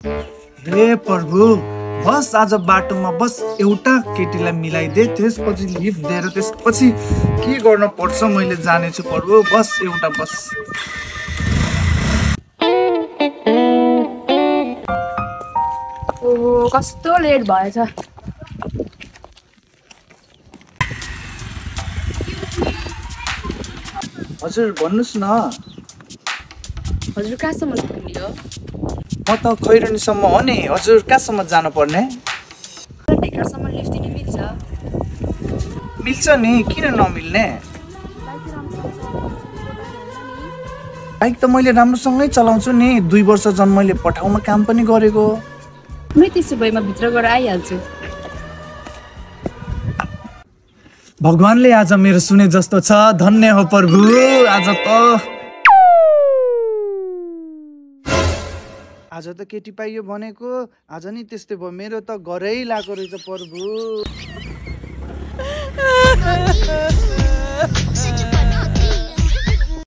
हे प्रभु, बस आज बाटोमा बस एउटा केटीलाई मिलाइदे, त्यसपछि लिफ्ट दिएर त्यसपछि के गर्न पर्छ मैले जानेछु प्रभु। बस एउटा बस। ओहो, कस्तो लेट भएछ। हजुर भन्नुहोस् न। हजुर कहाँसम्म पुग्ने हो? म त खैरनीसम्म हो नि। हजुर कहाँसम्म जानुपर्ने? ढेकरसम्म लिफ्ट दिनु मिल्छ? मिल्छ नि, किन नमिल्ने? बाइक त मैले राम्रोसँगै चलाउँछु नि। 2 वर्ष जन मैले पठाउमा काम पनि गरेको। म त्यसो भए म भित्र गएर आइहाल्छु। भगवानले आज मेरो सुने जस्तो छ। धन्य हो प्रभु। आज त केटी पाइयो भनेको, आज नि त्यस्तै भयो। मेरो त घरै लागेको रहेछ प्रभु।